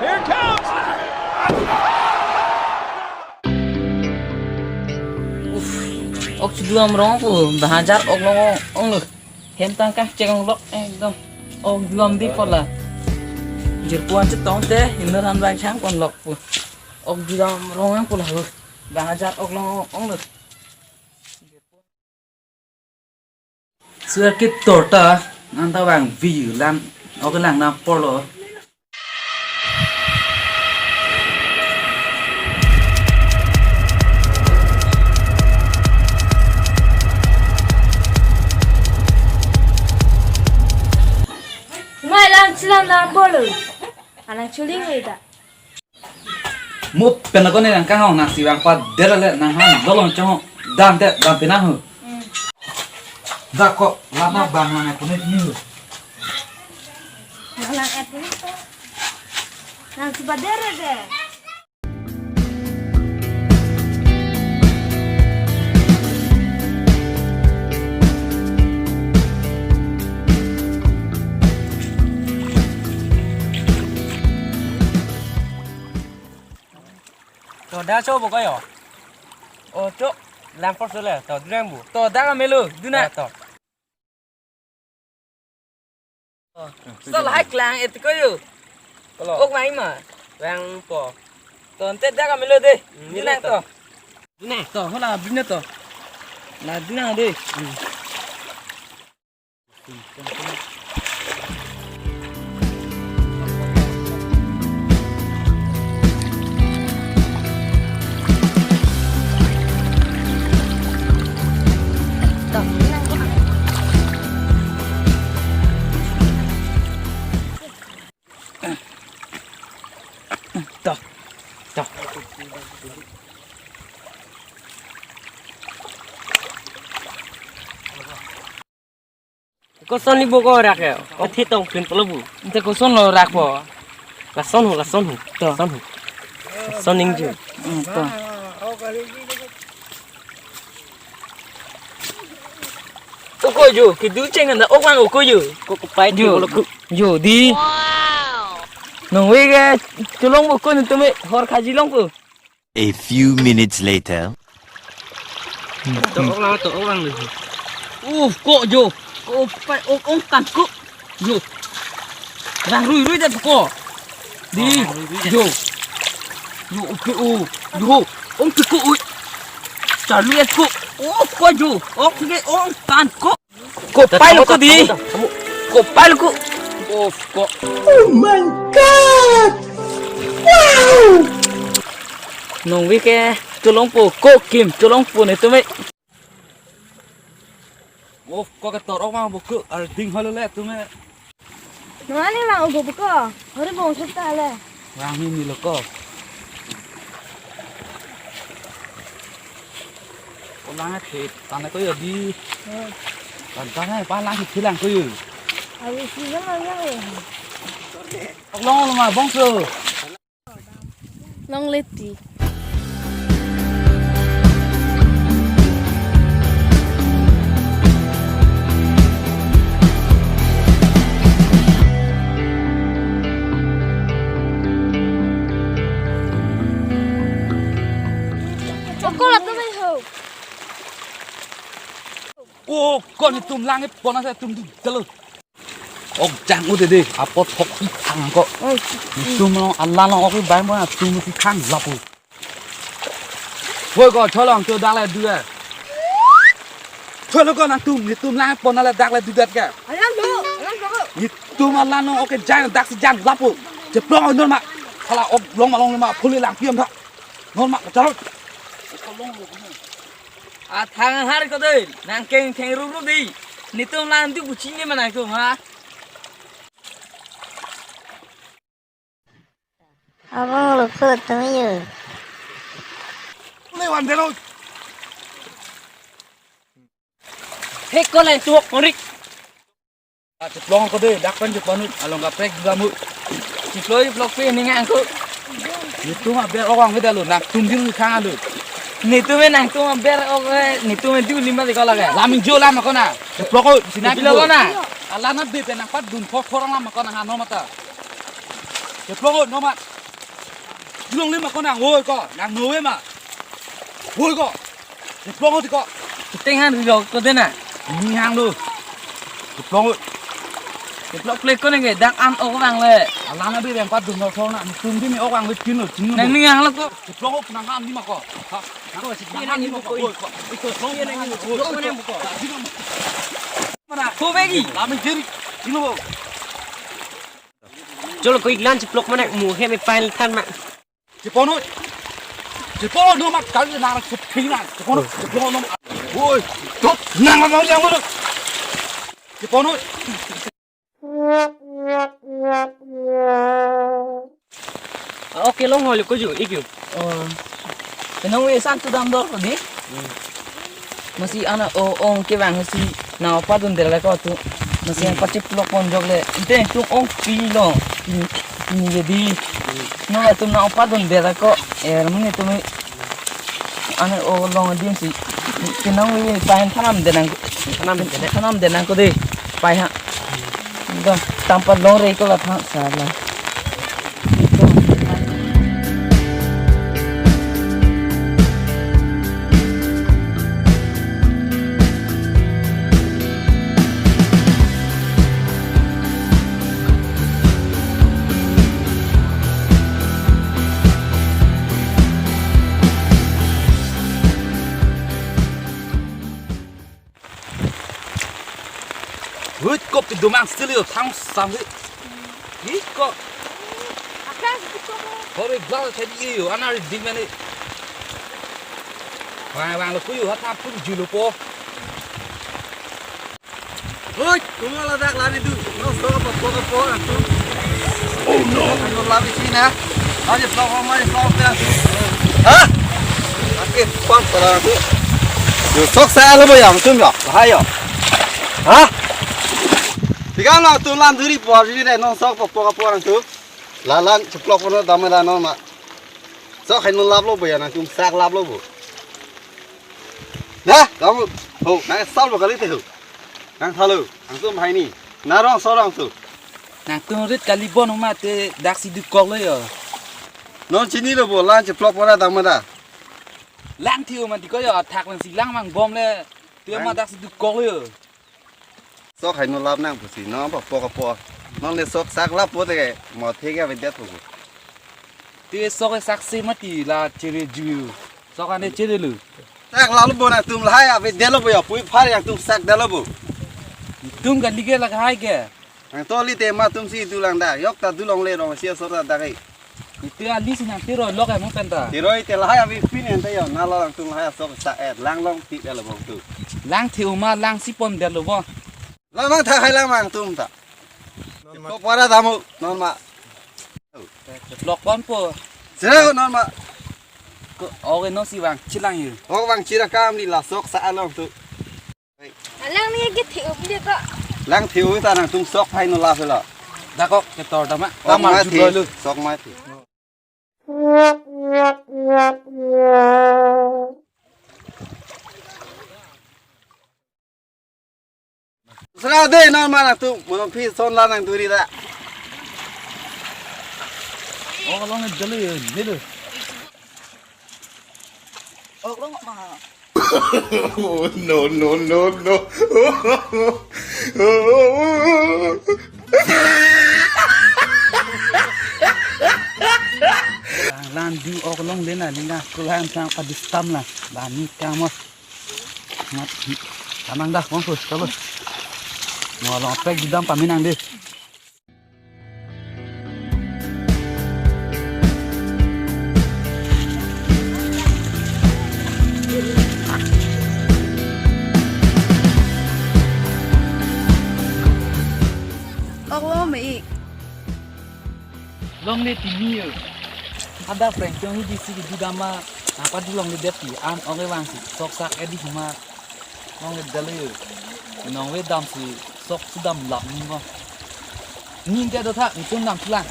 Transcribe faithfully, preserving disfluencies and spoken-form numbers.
Uff, ok chedam rong pu, bang hajar ok long ong lo. Hem tang kachek ong lok ekdom. Ok chedam di pola. Jirpo an chetong te, inut an bang chang kon lok pu. Ok chedam rong ang pu la hu. Bang hajar ok long ong lo. Sir ketor ta, nang ta bang view lang, ok lang nang polo. Mai lang chilang lang polo. Alang chuling ida. Mo pen ako ni nang kanghong nang si bang pader le nang han dolong chong dam te dam pinang hu. Hmm. Dak ko lama bang nang aku ni ni hu. Nang lang et ni ko. Nang si pader de. To da cho bo kayo. O cho. Lang por sole. To dun nang bu. To da ka melo. Dun nang. To. Sal hai klang et ko yo. Kolo. Ok mai ma. Lang po. To ante da ka melo de. Hmm, dun nang melo to. To. Dun nang. To hola dun nang to. Na dun nang de. Hmm. To. To. Koson ni bo ko rak ya? Ko thitong pin polo bu. Ante koson lo rak po? Lason hu, lason hu. To. Lason hu. Lason ningju. Hmm, to. Oko jo, kedu cheng anda ok lang oko jo. Ko ko pai jo. Polo ku. Jo di. Nong we ke cholong bo ko ni tumi hor khaji long ko. A few minutes later. To ok lang, to ok lang le. Uf, ko jo. Ko pai ok ong kan ko. Jo. Lang rui rui det ko. Di. Jo. Jo, ok o. Jo. Ong ke ko ui. Charlu et ko. Uf, ko jo. Ok ke ong kan ko. Ko pai lo ko di. Ko pai lo ko. Of ko. Oh my God! Wow! Nong we ke cholong po ko kim cholong po ni tumi. Of ko ketor ok mang bo ko arding holo le tumi. Nang ani mang ugo buko. Hori bong sukta le. Wang hi milo ko. Ko lang thit, tane ko yo di. Hmm. Tan tane pa lang thit lang ko yo. Abi si lang lang ya. Long long ma bong so. Long leti. Chocolate na mai ho. O, ko netum lang e pon ase tum di jalo. Ok jang u dede, apot thok thang ko. Oi. Netum lo alanong ok bai mo tum si khang lapu. Woi ko cholong tu dak le du e. Cholo ko nangtum, netum lang pon le dak le du dat ke. Alang do, alang do. Netum alanong ok jang dak si jang lapu. Cheplong non ma. Hala ok long ma long ma phuli lang piam tha. Non ma chalo. Athang har ko dei, nang keng theng ru ru dei. Netum lang du buchini ma nangtum ha. Abang lukut tumi yo. Lewan dero. He ko len tuok morik. Cheplong ko dei, dak pen cheplong along kaprek juga mu. Cheplong cheplong pe ning angko. Netum aber awang beda lo, nangtum jing khang alo. Netum e nangtum aber ok, netum e du lima di ko lage. Lam jo lam ko na. Cheplong ko sina pilo ko na. Ala na be pe nang pat dun phok phok lam ko na ha no mata. Cheplong ko no mat. Longle ma ko nang, oi ko, nang noi ma. Oi ko. Cheplok oi ko. Teng han ri lo ko dena. Ning hang lo. Cheplok oi. Cheplok plek ko nang ke dak an ok vang le. Alang abi rem pat dun lo so na. Tum di ni ok vang le tin lo, tin lo. Nang ning hang lo ko. Cheplok oi nang han ni ma ko. Ha. Nang ko si nang han ni ma ko. Oi ko. Iko plok nang ni ko. Oi ko. Ko begi. Lami jeri. Tin lo. Cholo ko iklan cheplok manak mu he me pain than ma. Chepon oi. Chepon oi, no mat kali na chepon na. Chepon oi, chepon oi, no mat. Oi, tot nang ma yang lo. Chepon oi. Ah, okay, long hol ko ju, ikyu. Oh. Kenong we san tu dam dor ko di. Masi ana o ong kevang si na opa dun dela ko tu. Masi ang pacheplok pon jok le. Inte tum ong pi lo. Pini, pini jadi. No atum na opa dun dela ko. Er mung itu mi. Ana o long din si. Kenang wi pain thanam denang. Thanam denang. Thanam denang ko de. Pai ha. Dam tampa long re ko la thang sala. Hut kop pi domang still yo thang sam hi. Hi ko. Akas di ko. Hore gla tadi yo anar ding mane. Wang wang lo kuyu hat na pun julo po. Hoi, kuma ladak lani du. No so pa po ka po ang tu. Oh no. Ano labi sina. Aje flow ko mai flow pe ang tu. Ha? Ake pam para tu. Yo sok sa lo bo yang tum yo. Hai yo. Ha? Tiga no tu lan duri por ji de no sok pa po ka po ang tu. Lalang cheplok pon dam da non ma. Sok hai no lap lo bo ya nang tum sak lap lo bo. Na, kamu, ho, nang sal lo kali te ho. Nang thalo, ang tum hai ni. Na rong so rong tu. Nang tum rit kali bon ma te dak si dukok lo yo. Non chini lo bo lan cheplok pon dam da. Lang thiu ma di ko yo thak lang si lang mang bom le. Te ma dak si dukok lo yo. Sok hai no lap nang pusi no pa po ka po. Non le sok sak lap po te mo the ke avedet po. Te sok sak se mati la chere ju. Sok ane chere lu. Sak lap lo bo nang tum lahai avedet lo bo ya pui phar yang tum sak det lo bo. Tum kali ke la hai ke. Ang to li te ma tum si du lang da. Yok ta du longle rong si sor da da kai. Ite ali si nang tiro lok emo pen ta. Tiro ite lahai avi pin ente yo, na lo lang tum lahai sok sa et, lang long ti delo bong tu. Lang the uma lang si pon delo bo. Lang mang tha hai lang mang tum ta. Ko para damu non ma. Lok pon po. Sira non ma. Ko oge no si wang chilang yu. Ok wang chira kam li la sok sa along tu. Alang ni ke thiu bile ko. Lang thiu ta nang tum sok phai no la phela. Da kok ketor dama. Ok tamar ma ju thi. Lo lu. Sok ma thi. Sra de non ma nang tum mo phi son la nang duri da. Oh, long ni dali ni lu. Oh, long ma. Oh, no, no, no, no. Lang lang di ok long lena linga kulang sang padistam la. Bani kamos. Mat. Kanang dah kongkus kalau. Mo long pek di dam paminang deh. Ok long me-ik. Longle tini yo. Ada preng chong hi di si di dama. Apa di longle det ti an ok vang si sok sak edi huma. Nong le dalo yo. Nong le dam si sok si dam lap ni mo. Ning ke do tha, ni tum dam lang.